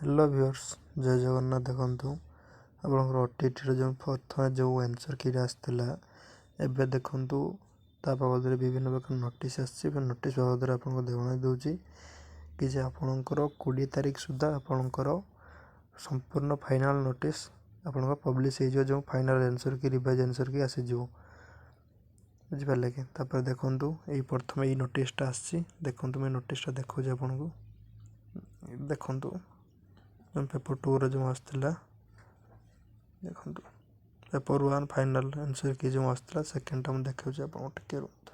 Hello viewers, ଜୟ ଜଗନ୍ନାଥ। ଦେଖନ୍ତୁ, ଆପଣଙ୍କର ଓଟିଇଟିର ଯେଉଁ ପ୍ରଥମେ ଯେଉଁ ଆନ୍ସର୍ କିଟା ଆସିଥିଲା, ଏବେ ଦେଖନ୍ତୁ ତା ବାବଦରେ ବିଭିନ୍ନ ପ୍ରକାର ନୋଟିସ୍ ଆସିଛି। ନୋଟିସ୍ ବାବଦରେ ଆପଣଙ୍କୁ ଜଣାଇ ଦେଉଛି କି ଯେ ଆପଣଙ୍କର 20 ତାରିଖ ସୁଦ୍ଧା ଆପଣଙ୍କର ସମ୍ପୂର୍ଣ୍ଣ ଫାଇନାଲ୍ ନୋଟିସ୍ ଆପଣଙ୍କ ପବ୍ଲିଶ ହେଇଯିବ, ଯେଉଁ ଫାଇନାଲ୍ ଆନ୍ସର୍ କି, ରିଭାଇଜ୍ ଆନ୍ସର୍ କି ଆସିଯିବ। ବୁଝିପାରିଲେ କି? ତାପରେ ଦେଖନ୍ତୁ, ଏଇ ପ୍ରଥମେ ଏଇ ନୋଟିସ୍ଟା ଆସିଛି। ଦେଖନ୍ତୁ, ମୁଁ ଏ ନୋଟିସ୍ଟା ଦେଖାଉଛି ଆପଣଙ୍କୁ। ଦେଖନ୍ତୁ, ପେପର୍ ଟୁରେ ଯେଉଁ ଆସିଥିଲା, ଦେଖନ୍ତୁ, ପେପର୍ ୱାନ୍ ଫାଇନାଲ୍ ଆନ୍ସର୍ କି ଯେଉଁ ଆସିଥିଲା, ସେକେଣ୍ଡଟା ମୁଁ ଦେଖାଉଛି ଆପଣଙ୍କୁ, ଟିକେ ରୁହନ୍ତୁ।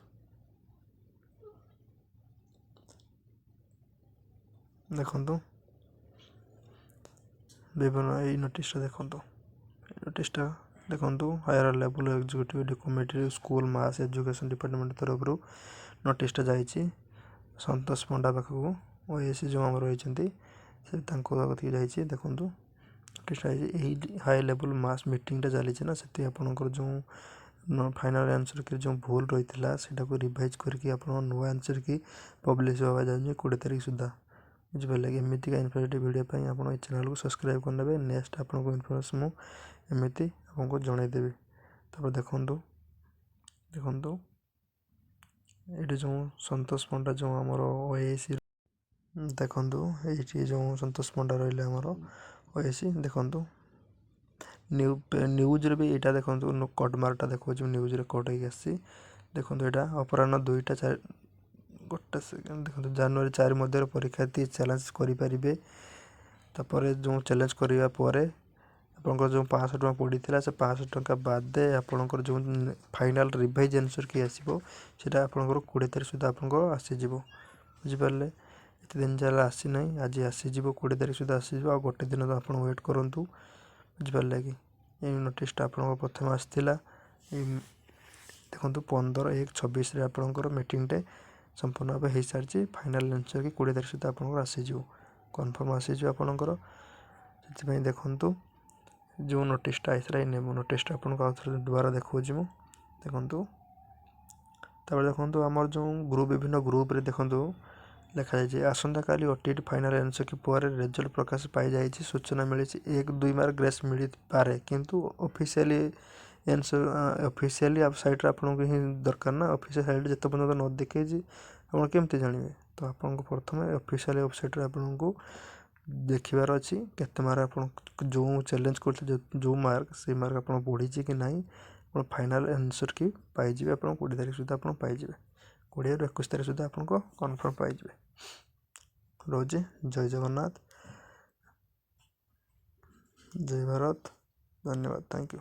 ଦେଖନ୍ତୁ, ବିଭିନ୍ନ ଏଇ ନୋଟିସ୍ଟା ଦେଖନ୍ତୁ, ଏଇ ନୋଟିସ୍ଟା ଦେଖନ୍ତୁ। Higher level executive committee, school mass education department ତରଫରୁ ନୋଟିସ୍ଟା ଯାଇଛି ସନ୍ତୋଷ ପଣ୍ଡା ପାଖକୁ। ଓଏଏସ୍ ଯେଉଁ ଆମର ରହିଛନ୍ତି, ସେ ତାଙ୍କ କତିକି ଯାଇଛି। ଦେଖନ୍ତୁ, ନୋଟିସ୍ଟା ଯାଇଛି। ଏହି ହାଇ ଲେଭେଲ୍ ମାସ୍ ମିଟିଂଟା ଚାଲିଛି ନା, ସେଠି ଆପଣଙ୍କର ଯେଉଁ ଫାଇନାଲ୍ ଆନ୍ସର୍ କି ଯେଉଁ ଭୁଲ ରହିଥିଲା, ସେଇଟାକୁ ରିଭାଇଜ୍ କରିକି ଆପଣଙ୍କ ନୂଆ ଆନ୍ସର୍ କି ପବ୍ଲିଶ ହେବା ଯାଉଛି 20 ତାରିଖ ସୁଦ୍ଧା। ବୁଝିପାରିଲେ କି? ଏମିତିକା ଇନଫର୍ମେଟିଭ୍ ଭିଡ଼ିଓ ପାଇଁ ଆପଣ ଏ ଚ୍ୟାନେଲ୍କୁ ସବସ୍କ୍ରାଇବ୍ କରିନେବେ। ନେକ୍ସଟ ଆପଣଙ୍କୁ ଇନଫର୍ମେସନ୍ ମୁଁ ଏମିତି ଆପଣଙ୍କୁ ଜଣାଇଦେବି। ତାପରେ ଦେଖନ୍ତୁ, ଏଇଠି ଯେଉଁ ସନ୍ତୋଷ ପଣ୍ଡା, ଯେଉଁ ଆମର ଓଏଏସ୍, ଦେଖନ୍ତୁ, ଏଇଠି ଯେଉଁ ସନ୍ତୋଷ ପଣ୍ଡା ରହିଲେ ଆମର ଓଏଏସ୍। ଦେଖନ୍ତୁ, ନ୍ୟୁଜ୍ରେ ବି ଏଇଟା ଦେଖନ୍ତୁ, କଟ୍ ମାର୍କଟା ଦେଖାଉଛି, ନ୍ୟୁଜ୍ରେ କଟ୍ ହେଇକି ଆସିଛି। ଦେଖନ୍ତୁ, ଏଇଟା ଅପରାହ୍ନ 2ଟା 4, ଗୋଟେ ସେକେଣ୍ଡ। ଦେଖନ୍ତୁ, ଜାନୁଆରୀ 4 ମଧ୍ୟରେ ପରୀକ୍ଷାର୍ଥୀ ଚ୍ୟାଲେଞ୍ଜ କରିପାରିବେ। ତାପରେ ଯେଉଁ ଚ୍ୟାଲେଞ୍ଜ କରିବା ପରେ ଆପଣଙ୍କର ଯେଉଁ 500 ଟଙ୍କା ପଡ଼ିଥିଲା, ସେ 500 ଟଙ୍କା ବାଦେ ଆପଣଙ୍କର ଯେଉଁ ଫାଇନାଲ୍ ରିଭାଇଜ୍ ଆନ୍ସର୍ କି ଆସିବ, ସେଇଟା ଆପଣଙ୍କର 20 ତାରିଖ ସୁଦ୍ଧା ଆପଣଙ୍କର ଆସିଯିବ। ବୁଝିପାରିଲେ? ଏତେ ଦିନ ଯାଏଁ ଆସିନାହିଁ, ଆଜି ଆସିଯିବ। 20 ତାରିଖ ସୁଦ୍ଧା ଆସିଯିବ। ଆଉ ଗୋଟେ ଦିନ ତ ଆପଣ ୱେଟ୍ କରନ୍ତୁ। ବୁଝିପାରିଲେ କି? ଏଇ ନୋଟିସ୍ଟା ଆପଣଙ୍କ ପ୍ରଥମେ ଆସିଥିଲା। ଏଇ ଦେଖନ୍ତୁ, 15/1/26ରେ ଆପଣଙ୍କର ମିଟିଂଟେ ସମ୍ପୂର୍ଣ୍ଣ ଭାବେ ହେଇସାରିଛି। ଫାଇନାଲ୍ ଆନ୍ସର୍ କି 20 ତାରିଖ ସୁଦ୍ଧା ଆପଣଙ୍କର ଆସିଯିବ, କନଫର୍ମ ଆସିଯିବ ଆପଣଙ୍କର। ସେଥିପାଇଁ ଦେଖନ୍ତୁ, ଯେଉଁ ନୋଟିସ୍ଟା ଆସିଥିଲା, ଏଇ ନୋଟିସ୍ଟା ଆପଣଙ୍କୁ ଆଉ ଥରେ ଦୁବାରା ଦେଖାଉଛି ମୁଁ। ଦେଖନ୍ତୁ, ତାପରେ ଦେଖନ୍ତୁ, ଆମର ଯେଉଁ ଗ୍ରୁପ୍, ବିଭିନ୍ନ ଗ୍ରୁପ୍ରେ ଦେଖନ୍ତୁ ଲେଖାଯାଇଛି, ଆସନ୍ତାକାଲି ଓଟିଇଟି ଫାଇନାଲ୍ ଆନ୍ସର୍ କି ପରେ ରେଜଲ୍ଟ ପ୍ରକାଶ ପାଇଯାଇଛି ସୂଚନା ମିଳିଛି। 1-2 ମାର୍କ ଗ୍ରେସ୍ ମିଳିପାରେ, କିନ୍ତୁ ଅଫିସିଆଲି ଆନ୍ସର୍, ଅଫିସିଆଲି ସାଇଟ୍ରେ ଆପଣଙ୍କୁ ହିଁ ଦରକାର ନା। ଅଫିସିଆଲ ସାଇଟ୍ ଯେତେ ପର୍ଯ୍ୟନ୍ତ ନ ଦେଖେଇଛି, ଆପଣ କେମିତି ଜାଣିବେ? ତ ଆପଣଙ୍କୁ ପ୍ରଥମେ ଅଫିସିଆଲି ୱେବସାଇଟ୍ରେ ଆପଣଙ୍କୁ ଦେଖିବାର ଅଛି କେତେ ମାର୍କ ଆପଣ ଯେଉଁ ଚ୍ୟାଲେଞ୍ଜ କରିଥିଲେ, ଯେଉଁ ମାର୍କ, ସେଇ ମାର୍କ ଆପଣ ବଢ଼ିଛି କି ନାହିଁ। ଆପଣ ଫାଇନାଲ୍ ଆନ୍ସର୍ କି ପାଇଯିବେ ଆପଣ 20 ତାରିଖ ସୁଦ୍ଧା ଆପଣ ପାଇଯିବେ। 20ରୁ 21 ତାରିଖ ସୁଦ୍ଧା ଆପଣଙ୍କ କନଫର୍ମ ପାଇଯିବେ। ରହୁଛି, ଜୟ ଜଗନ୍ନାଥ, ଜୟ ଭାରତ, ଧନ୍ୟବାଦ, thank you.